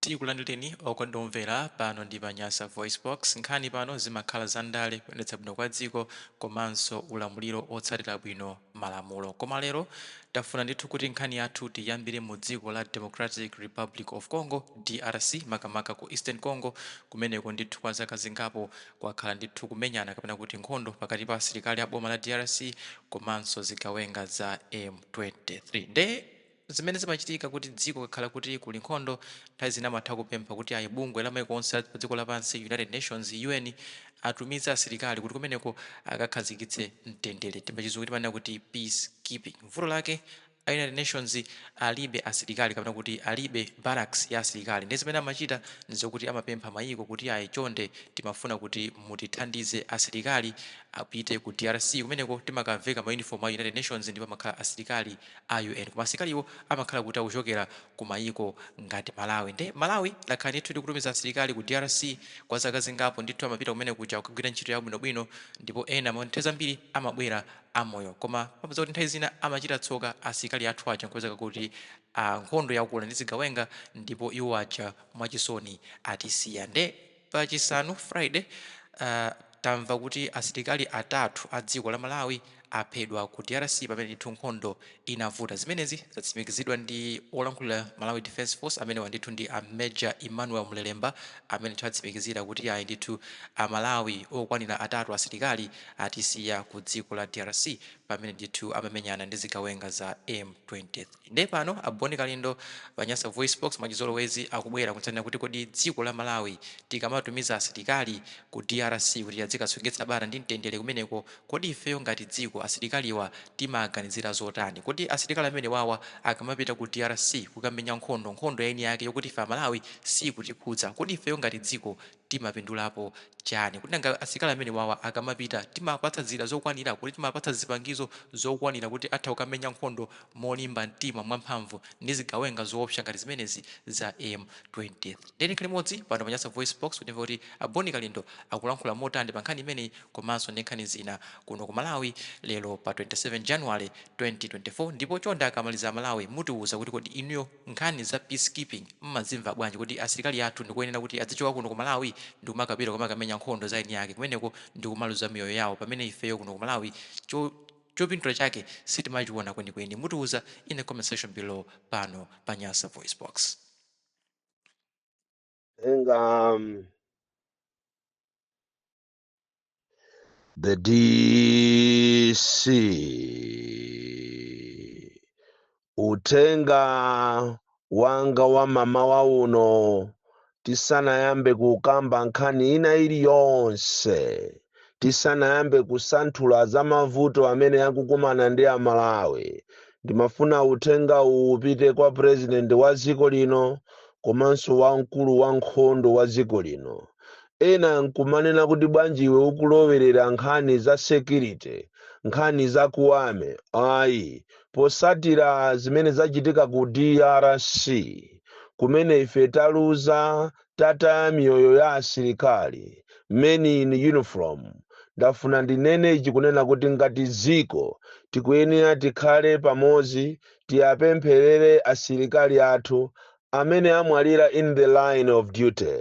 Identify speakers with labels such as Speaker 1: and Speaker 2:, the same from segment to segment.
Speaker 1: Tikulandireni okondedwa omvera pano ndi pa Nyasa VoiceBox. Nkhani pano zimakhala za ndale, kuyendetsa bwino kwa dziko komanso ulamuliro otsatira bwino malamulo. Koma lero tafuna ndithu kuti nkhani yathu tiyambire mu dziko la Democratic Republic of Congo, DRC, makamaka ku Eastern Congo, kumeneko ndithu kwa zaka zingapo kwakhala ndithu kumenyana kapena kuti nkhondo pakati pa asilikali a boma la DRC komanso zigawenga za M23. Nde zimene zimachitika kuti dziko kukakhala kuti kuli nkhondo, nthawi zina amatha kupempha kuti ayi, bungwe la maiko onse pa dziko lapansi, United Nations, UN, atumize asilikali kuti kumeneko akakhazikitse mtendere. Pachizungu timanena kuti peace keeping. Vuto lake a United Nations alibe asilikali kapena kuti alibe barracks ya asilikali, ndiye zimene amachita ndizokuti amapempha mayiko kuti ayi, chonde timafuna kuti mutithandize, asilikali apite ku DRC. Kumeneko timakaveka ma uniform a United Nations ndipo amakhala asilikali a UN, koma asilikaliwo amakhala kuti akuchokera ku mayiko ngati Malawi. Nde Malawi lakhala ndithu likutumiza asilikali ku DRC kwa zaka zingapo ndithu. Amapita kumene kuja kukagwira ntchito yawo bwinobwino, ndipo ena nthawi zambiri amabwera amoyo, koma pamapeza kuti nthawi zina amachita tsoka asilikali athu aja, nkupezeka kuti nkhondo yakula ndi zigawenga ndipo iwo aja mwachisoni atisiya. Nde pachisanu, Friday, tamva kuti asilikali atatu a dziko la Malawi aphedwa ku DRC pamene ndithu nkhondo inavuta. Zimenezi zatsimikizidwa ndi olankhulira Malawi Defence Force, amenewa ndithu ndi a Major Emmanuel Mlelemba, amene ndithu atsimikizira kuti ayi ndithu, Amalawi okwanira atatu asilikali atisiya ku dziko la DRC pamene ndithu amamenyana ndi zigawenga za M23. Nde pano a Bon Kalindo pa Nyasa VoiceBox mwachizolowezi akubwera kudzanena kuti kodi dziko la Malawi tikamatumiza asilikali ku DRC kuti adzikasungitsa bata ndi mtendere kumeneko, kodi ifeyo ngati dziko asilikaliwa timaganizira zotani? Kodi asilikali amenewawa akamapita ku DRC kukamenya nkhondo, nkhondo ya eni yake yokuti ife Amalawi sikutikhudza, kodi ifeyo ngati dziko timapindulapo chani? Kuti nanga asilikali amenewawa akamapita timapatsa zida zokwanira? Kuti timapatsa zipangizo zokwanira kuti atha kukamenya nkhondo molimba mtima, mwamphamvu ndi zigawenga zoopsa ngati zimenezi za M23? Ndeni nkhani imodzi pano pa Nyasa VoiceBox kuti timve kuti a Bon Kalindo akulankhula motani pa nkhani imeneyi komanso ndi nkhani zina kuno ku Malawi lero pa 27 January 2024. Ndipo chonde akamaliza, Amalawi mutiuza kuti kodi inuyo nkhani za peacekeeping mmazimva bwanji? Kuti asilikali athu ndikuyenera kuti azichoka kuno ku Malawi ndikumakapita kumakamenya nkhondo za eni ake kumeneko ndikumaluza miyoyo yawo, pamene ifeyo kuno ku Malawi chopindula chake sitimachiona kwenikweni? Mutiuza in the comment section below pano pa Nyasa VoiceBox.
Speaker 2: Enga the DC, uthenga wanga wa mamawa uno, tisanayambe kukamba nkhani ina iliyonse, tisanayambe kusanthula za mavuto amene akukumana ndi Amalawi, ndimafuna uthenga uwu upite kwa President wa dziko lino komanso wamkulu wa nkhondo wa dziko lino. Ena nkumanena kuti bwanji iwe ukulowerera nkhani za security, nkhani za ku army? Ayi, posatira zimene zachitika ku DRC kumene ife taluza, tataya miyoyo ya asilikali, men in uniform, ndafuna ndinene ichi kunena kuti ngati dziko tikuyenera tikhale pamodzi, tiyapempherere asilikali athu amene amwalira in the line of duty.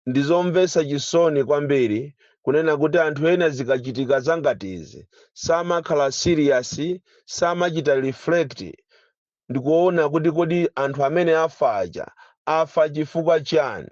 Speaker 2: Ndizomvetsa chisoni kwambiri kunena kuti anthu ena zikachitika zangatizi samakhala serious, samachita reflect ndikuona kuti kodi anthu amene afa aja afa chifukwa chani?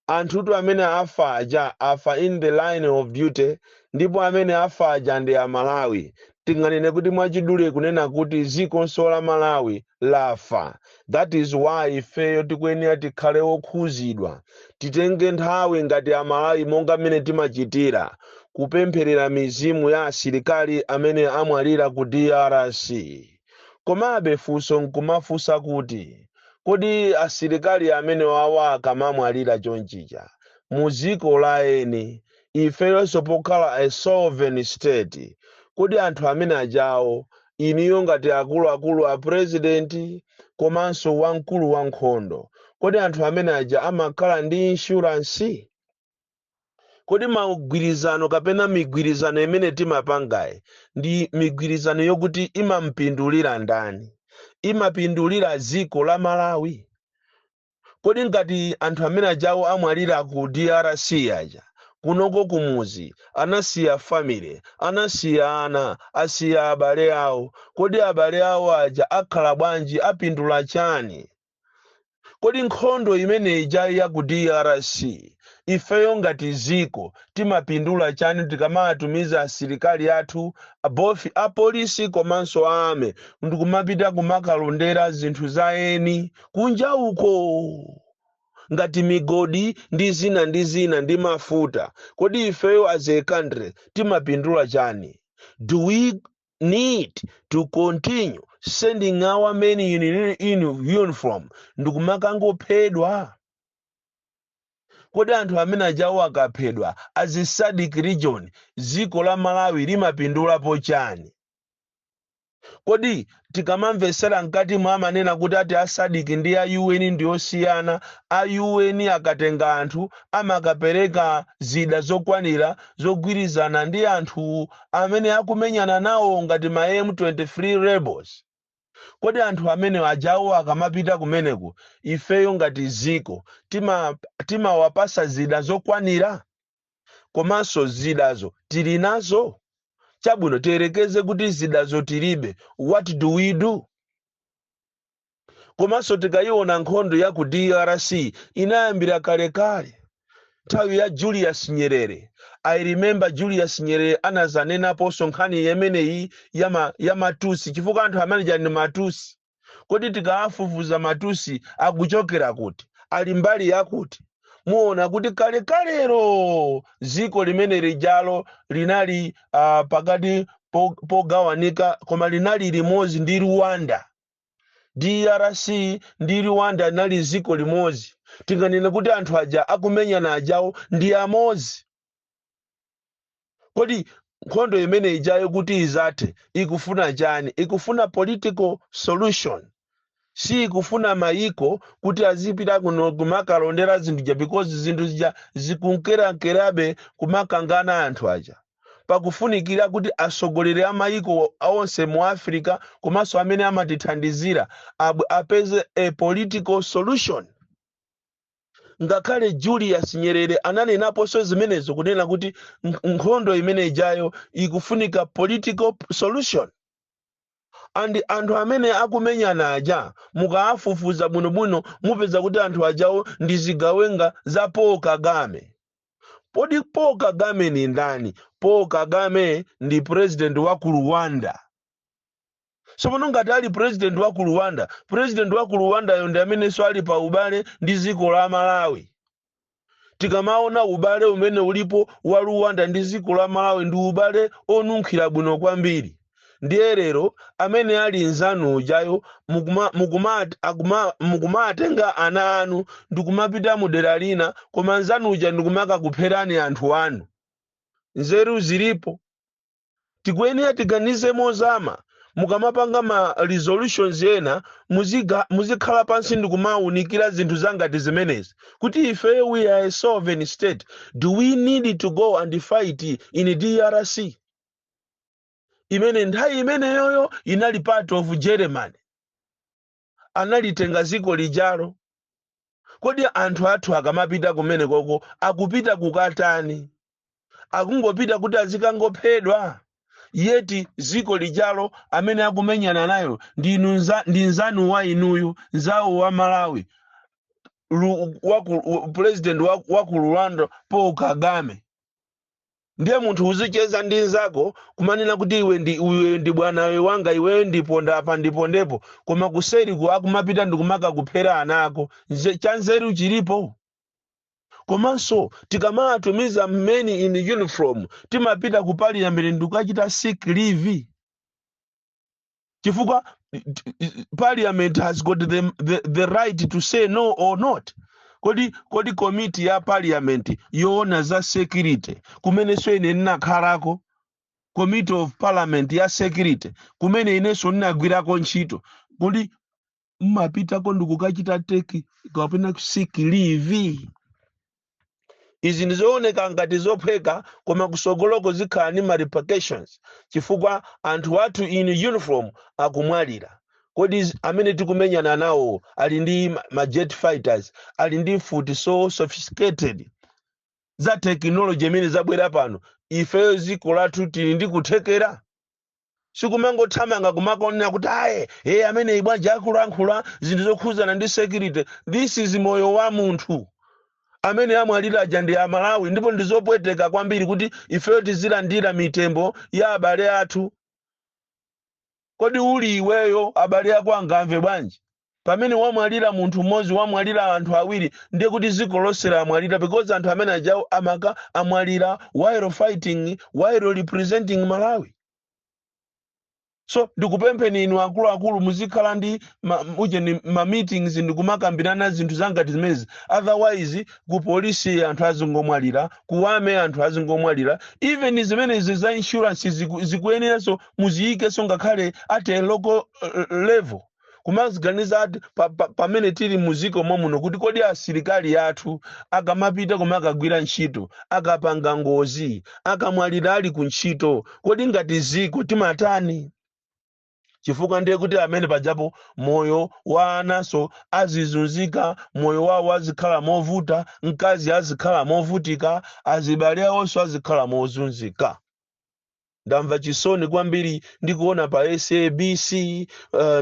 Speaker 2: Anthutu amene afa aja afa in the line of duty, ndipo amene afa aja ndi Amalawi. Tinganene kuti mwachidule kunena kuti dzikonso la Malawi lafa. That is why ifeyo tikuyenera tikhale okhuzidwa, titenge nthawi ngati Amalawi monga mmene timachitira kupempherera mizimu ya asilikali amene amwalira ku DRC. Komabe funso nkumafunsa kuti kodi asilikali amene wawa akamamwalira chonchicha mu dziko la eni, ifeyonso pokhala a sovereign state, kodi anthu amene ajawo, iniyo ngati akuluakulu a President komanso wamkulu wa nkhondo, kodi anthu amene aja amakhala ndi insurance? Kodi magwirizano kapena migwirizano imene timapangayi ndi migwirizano yokuti imampindulira ndani? Imapindulira dziko la Malawi? Kodi ngati anthu amene ajawo amwalira ku DRC aja, kunoko kumuzi anasiya family, anasiya ana, asiya abale awo, kodi abale awo aja akhala bwanji? Apindula chani? Kodi nkhondo imene ija ya ku DRC, ifeyo ngati ziko timapindula chani tikamatumiza asilikali athu, both apolisi komanso army, ndikumapita kumakalondera zinthu za eni kunja uko ngati migodi ndi zina ndi zina ndi mafuta? Kodi ifeyo as a country timapindula chani? Do we need to continue sending our men in uniform ndikumakangophedwa? Kodi anthu amene ajawo akaphedwa as a SADC region, dziko la Malawi limapindulapo chani? Kodi tikamamvesera mkati mwa amanena kuti ati a SADC ndi a UN ndi osiyana, a UN akatenga anthu amakapereka zida zokwanira zogwirizana ndi anthu amene akumenyana nawo ngati ma M23 rebels. Kodi anthu amene ajawo akamapita kumeneko, ifeyo ngati ziko timawapasa zida zokwanira? Komanso zidazo tili nazo? Chabwino, tiyerekeze kuti zidazo tilibe, what do we do? Komanso tikayiona nkhondo ya ku DRC, inayambira kalekale nthawi ya Julius Nyerere. I remember Julius Nyerere anazanenaponso nkhani imeneyi ya Matusi, chifukwa anthu amene ndi Matusi. Kodi tikaafufuza Matusi akuchokera kuti, ali mbali yakuti, muona kuti kalekalero dziko limene lijalo linali pakati pogawanika, koma linali limodzi ndi Rwanda. DRC ndi Rwanda linali dziko limodzi. Tinganene kuti anthu aja akumenyana ajawo ndi amodzi. Kodi nkhondo imene ijayo kuti izathe ikufuna chani? Ikufuna political solution, si ikufuna mayiko kuti azipita kuno kumakalondera zinthu ja, because zinthu zija zikunkerankerabe kumakangana anthu aja. Pakufunikira kuti atsogoleri a mayiko onse mu Africa komanso amene amatithandizira apeze a political solution. Ngakhale Julius Nyerere ananenaponso zimenezo, kunena kuti nkhondo imene ijayo ikufunika political solution. And anthu amene akumenyana aja, mukaafufuza bwinobwino, mupeza kuti anthu ajawo ndi zigawenga za Paul Kagame. Podi Paul Kagame ni ndani? Paul Kagame ndi president wa ku Rwanda. Tsopano ngati ali president wa ku Rwanda, president wa ku Rwandayo ndi amenenso ali pa ubale ndi dziko la Malawi. Tikamaona ubale umene ulipo wa Rwanda ndi dziko la Malawi, ndi ubale onunkhira bwino kwambiri. Ndiye lero amene ali nzanu ujayo mukumatenga ana anu ndikumapita mu dera lina, koma nzanu uja ndikumakakupherani anthu anu. Nzeru zilipo? Tikuyenera tiganize mozama. Mukamapanga ma resolutions ena, muzikhala pansi ndikumawunikira zinthu zangati zimenezi, kuti ife, we are a sovereign state. Do we need to go and fight in DRC imene nthawi imeneyoyo inali part of Germany, analitenga ziko lijalo? Kodi anthu athu akamapita kumene koko akupita kukatani? Akungopita kuti azikangophedwa, yet ziko lijalo amene akumenyana nayo ndi nzanu wa inuyo, nzawo wa Malawi, president wa ku Rwanda, Paul Kagame. Ndiye munthu uzicheza ndi nzako, kumanena kuti iwe ndi bwanawe wanga, iweyo ndiponda apa ndipondepo, koma kuseriku akumapita ndikumakakuphera ana ako. Chanzeru chilipo? Komanso tikamatumiza men in uniform, timapita ku parliament ndikukachita sick leave, chifukwa parliament has got the right to say no or not. Kodi komiti ya parliament yoona za security, kumenenso ine ndinakhalako, committee of parliament ya security kumene inenso ndinagwirako ntchito, kodi mmapitako ndikukachita take kapena sick leave? Izi ndizooneka ngati zophweka, koma kusogoloko zikhala ndi ma repercussions, chifukwa anthu athu in uniform akumwalira. Kodi amene tikumenyana nawo ali ndi ma jet fighters, ali ndi mfuti so sophisticated za technology imene zabwera pano? Ifeyo dziko lathu tili ndi kuthekera? Sikumangothamanga kumakonena kuti aye, hey, amene bwanji akulankhula zinthu zokhuzana ndi security. This is moyo wa munthu amene amwalira aja ndi Amalawi, ndipo ndizopweteka kwambiri kuti ifeyo tizilandira mitembo ya abale athu. Kodi uli iweyo, abale ako angamve bwanji pamene wamwalira munthu mmodzi, wamwalira anthu awiri? Ndiye kuti dziko lonse lamwalira, because anthu amene ajawo amaka amwalira while fighting, while representing Malawi. So ndikupempheni inu akuluakulu, muzikhala ndi ujeni ma meetings ndikumakambirana zinthu zangati zimenezi. Otherwise ku polisi anthu azingomwalira, ku army anthu azingomwalira. Even zimenezi za insurance zikuyeneranso muziyikenso ngakhale at a local level, kumaziganiza ati pamene tili muziko momuno, kuti kodi asilikali athu akamapita kumakagwira ntchito, akapanga ngozi, akamwalira ali ku ntchito, kodi ngati ziko timatani? Chifukwa ndiye kuti amene pajapo moyo wa anaso azizunzika, moyo wawo azikhala movuta, mkazi azikhala movutika, azibale awonso azikhala mozunzika. Ndamva chisoni kwambiri ndikuona pa SABC,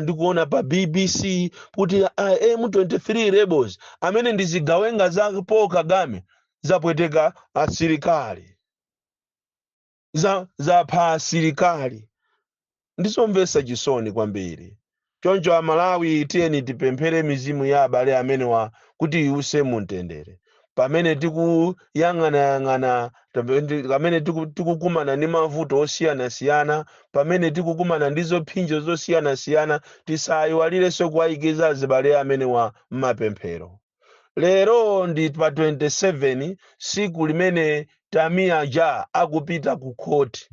Speaker 2: ndikuona pa BBC kuti M23 rebels amene ndi zigawenga za Paul Kagame zapweteka asilikali, zapha asilikali. Ndizomvetsa chisoni kwambiri. Choncho Amalawi, tiyeni tipemphere mizimu ya abale amenewa kuti iwuse mumtendere pamene tikuyang'anayang'ana, pamene tikukumana ndi mavuto osiyanasiyana, pamene tikukumana ndi zopsinjo zosiyanasiyana. Tisayiwalirenso kuwayikiza azibale amenewa m'mapemphero. Lero ndi pa 27, siku limene Tamia Ja akupita ku khoti.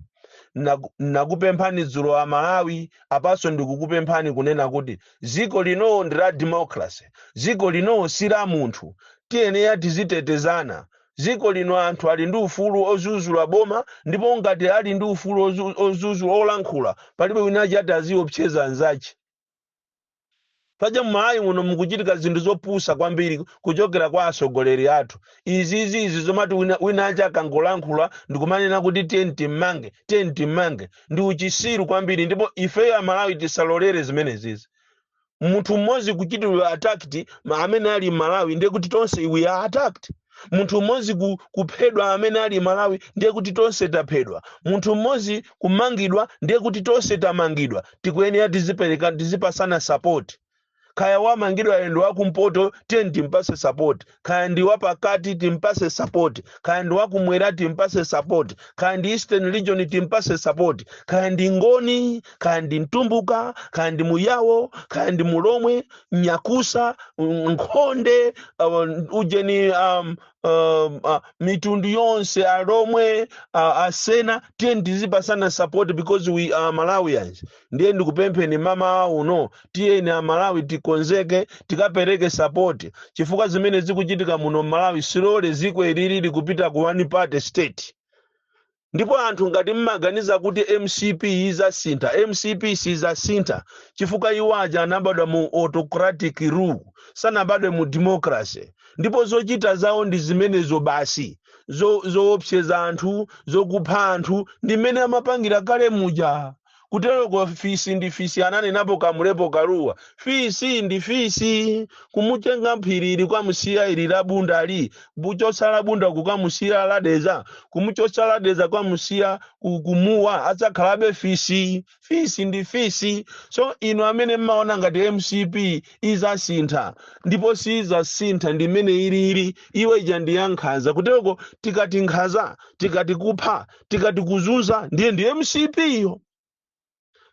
Speaker 2: Nakupemphani dzulo Amalawi, apanso ndikukupemphani kunena kuti dziko lino ndi la democracy, dziko lino si la munthu. Tiyenera tizitetezana. Dziko lino anthu ali ndi ufulu ozuzula boma, ndipo ngati ali ndi ufulu ozuzula, olankhula, palibe wina chati aziopseza anzace. Paja mMalawi muno mukuchitika zinthu zopusa kwambiri kuchokera kwa atsogoleri athu. Izizi izi zomati wina ache akangolankhula ndikumanena kuti tiyeni timmange, tiyeni timmange, ndi uchisiru kwambiri. Ndipo ifeyo Amalawi tisalolere zimenezizi. Munthu mmodzi kuchitidwa attacked amene ali Malawi, ndiye kuti tonse we are attacked. Munthu mmodzi kuphedwa amene ali Malawi, ndiye kuti tonse taphedwa. Munthu mmodzi kumangidwa, ndiye kuti tonse tamangidwa. Tikuyenera tizipereka, tizipasana support. Kaya wamangidwa ndi wakumpoto, tiye timpase support. Kaya ndi wapakati, timpase support. Kaya ndi wakumwera, timpase support. Kaya ndi Eastern Region, timpase support. Kaya ndi Ngoni, kaya ndi Mtumbuka, kaya ndi Muyawo, kaya ndi Mulomwe, Nyakusa, Nkhonde, ujeni, mitundu yonse, Alomwe, Asena, tiye tizipasana support because we are Malawians. Ndiye ndikupempheni mama uno, tiyeni Amalawi tikonzeke, tikapereke support, chifukwa zimene zikuchitika muno Malawi silole ziko ilili likupita ku one party state. Ndipo anthu ngati mmaganiza kuti MCP izasintha, MCP sizasintha, chifukwa iwo aja anabadwa mu autocratic rule, sanabadwe mu democracy. Ndipo zochita zawo ndi zimenezo basi, zoopseza anthu, zokupha anthu, ndi mmene amapangira kale muja. Kuteroko fisi ndi fisi, ananenapo Kamulepo Kaluwa, fisi ndi fisi. Kumutenga mphiriri kwamusiya ili la bundali, kuchotsa la Bunda kukamusiya ladeza, kumuchotsa ladeza kwamusiya kumuwa, adzakhalabe fisi. Fisi ndi fisi. So inu amene mmaona ngati MCP izasintha, ndipo sizasintha, ndi mmene ilili. Iwe ija ndi yankhanza. Kuteroko tikati nkhanza, tikati kupha, tikati kuzunza, ndiye ndi MCP yo.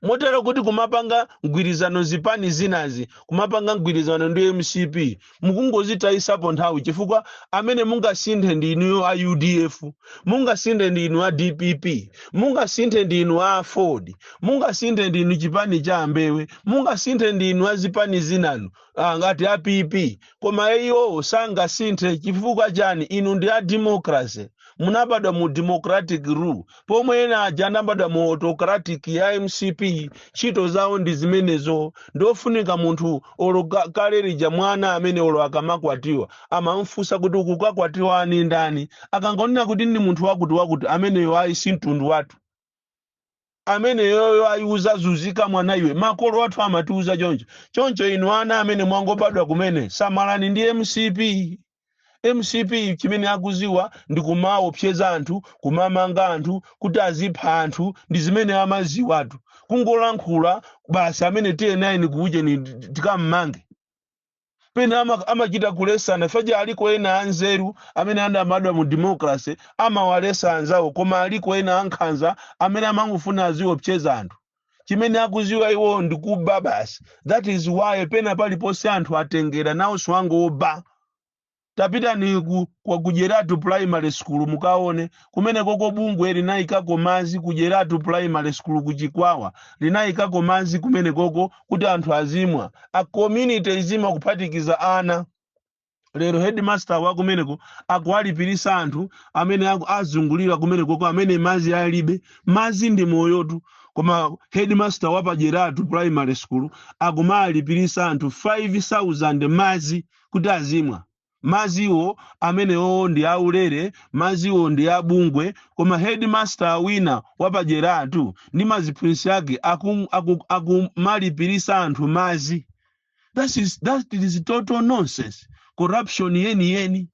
Speaker 2: Motero kuti kumapanga mgwirizano zipani zinazi, kumapanga mgwirizano ndi MCP, mukungozitayisapo nthawi, chifukwa amene mungasinthe ndi inuyo a UDF, mungasinthe ndi inu a DPP, mungasinthe ndi inu a Ford, mungasinthe ndi inu chipani cha Ambewe, mungasinthe ndi inu a zipani zinanu, ngati a PP. Koma iwo sangasinthe. Chifukwa chani? Inu ndi a democracy. Munabadwa mu democratic rule, pomwe ena aja anabadwa mu autocratic ya MCP. Ntchito zawo ndi zimenezo. Ndofunika munthu olo kale lija mwana amene olo akamakwatiwa amamfunsa kuti ukukakwatiwa ani ndani. Akangonena kuti ndi munthu wakuti wakuti, ameneyo ayi, si mtundu wathu ameneyoyo, ayiuza zuzika mwana iwe. Makolo athu amatiuza choncho choncho. Inu ana amene mwangobadwa kumene, samalani ndi MCP. MCP chimene akuziwa ndi kumaopseza anthu, kumamanga anthu kuti azipha anthu, ndi zimene amaziwatu. Kungolankhula basi, amene tiye naye kuujeni tikammange. Pena amachita kulesana faja. Aliko ena anzeru amene anabadwa mu democracy, amawalesa anzawo, koma aliko ena ankhanza amene amangofuna aziopseza anthu. Chimene akuziwa iwo ndi kuba basi. That is why pena paliponse anthu atengera nawonso angoba. Tapitani ku Kudyeratu Primary School mukaone kumene koko bungwe linayikako madzi. Kudyeratu Primary School kuChikwawa linayikako madzi kumene koko kuti anthu azimwa, a community izima kuphatikiza ana. Lero headmaster wa kumeneko akuwalipirisa anthu amene azungulira kumene koko amene madzi alibe. Madzi ndi moyotu, koma headmaster wa Padyeratu Primary School akumalipirisa anthu 5000 madzi kuti azimwa. Maziwo amenewo ndi aulere, maziwo ndi abungwe, koma headmaster wina wapadyeratu ndi maziphunzitsi ake akumalipirisa anthu madzi. That is total nonsense, corruption yeni yeni.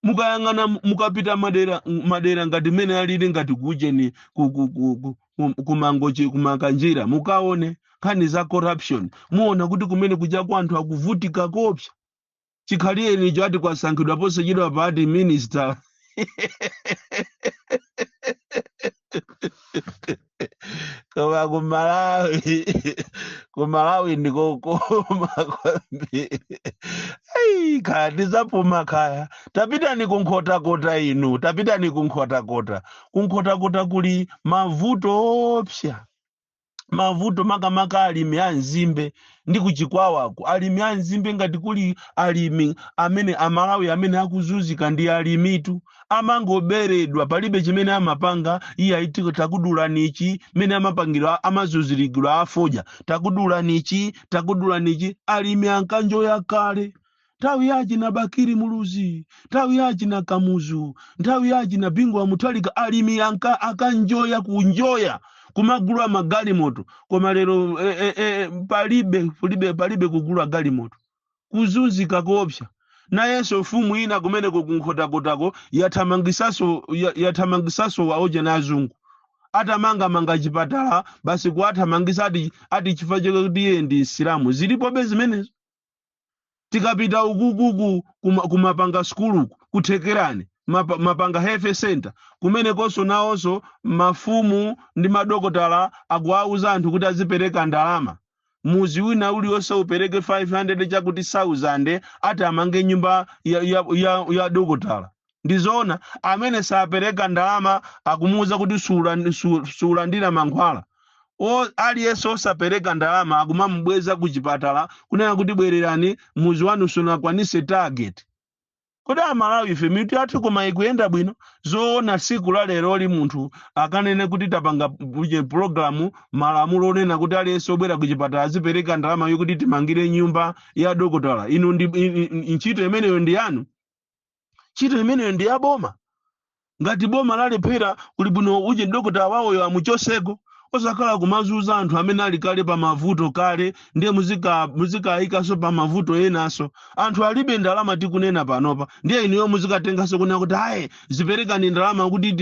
Speaker 2: Mukayang'ana, mukapita madera madera ngati mmene alili, ngati kujeni kuMangochi, kuMakanjira, mukaone nkhani za corruption, muona kuti kumene kuja kwa anthu akuvutika kopsa. Chikhaliyeni icho ati kwasankhidwa posachedwa pati minister. Koma kuMalawi, kuMalawi ndikokoma kwambiri. Ai, kaya ndizapuma kaya. Tapitani kuNkhotakota inu, tapitani kuNkhotakota. KuNkhotakota kuli mavuto opsa, mavuto makamaka alimi a nzimbe ndi kuChikwawako. Alimi a nzimbe, ngati kuli alimi amene Amalawi amene akuzunzika ndi alimitu. Amangoberedwa, palibe chimene amapanga. Iye aiti takudulanichi, mmene amapangira, amazunziridwa afodya, takudulanichi, takudulanichi. Alimi ankanjoya kale nthawi yachi na Bakili Muluzi, nthawi yachi na Kamuzu, nthawi yachi na Bingu wa Mutharika. Alimi akanjoya, kunjoya kumagula magalimoto. Koma lero palibe, palibe, palibe kugula galimoto, kuzunzika kopsa. Nayenso mfumu ina kumeneko kuNkhotakotako yathamangisaso yathamangisaso waoje na azungu atamangamanga chipatala basi, kuwathamangisa ati chifukwa chake kuti iye ndi Msilamu. Zilipobe zimenezo. Tikapita ukukuku kuMapanga sukuluku, kuthekerani Mapanga Health Center, kumenekonso nawonso mafumu ndi madokotala akuwauza anthu kuti azipereka ndalama. Muzi wina uliwonse upereke 500 chakuti 1000, ati amange nyumba ya dokotala. Ndizoona, amene sapereka ndalama akumuwuza kuti sulandira mankhwala. Aliyense osapereka ndalama akumamubweza ku chipatala kunena kuti bwererani, muzi wanu sunakwanise target. Kodi Amalawi ife mitu yathu koma ikuyenda bwino? Zoona tsiku la leroli munthu akanene kuti tapanga uje program, malamulo onena kuti aliyense obwera ku chipatala azipereka ndalama yokuti timangire nyumba ya dokotala? Inu ndi ntchito imeneyo ndi yanu? Ntchito imeneyo ndi ya boma. Ngati boma lalephera, kuli bwino uje dokotala wawoyo amuchoseko, osakhala kumazuza anthu amene ali kale pa mavuto kale, ndiye muzikayikanso pa mavuto enanso. Anthu alibe ndalama tikunena panopa, ndiye inuyo muzikatenganso kunena kuti ayi, ziperekani ndalama kuti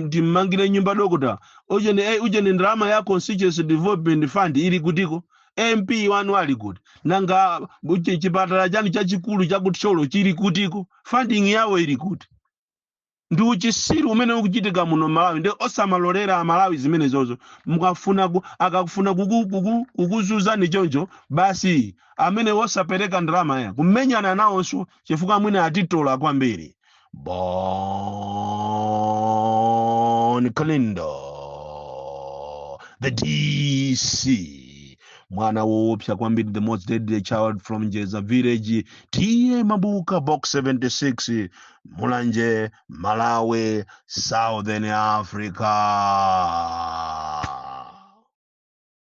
Speaker 2: timmangire nyumba dokotala. Ujeni ndalama ya Constituency Development Fund ili kutiko? MP wanu ali kuti? Nanga chipatala chanu chachikulu chakuThyolo chili kutiko? Funding yawo ili kuti? Ndi uchisiru umene ukuchitika muno Malawi. Ndi osamalolera Amalawi zimenezozo. Mukafuna akafuna kukuzuzani choncho basi, amene wosapereka ndalama ya kumenyana nawonso, chifukwa mwina atitola kwambiri. Bon Kalindo, the DC. Mwana woopsa kwambiri, the most deadly child from Jeza village, T/A Mabuka, Box 76, Mulanje, Malawi, Southern Africa.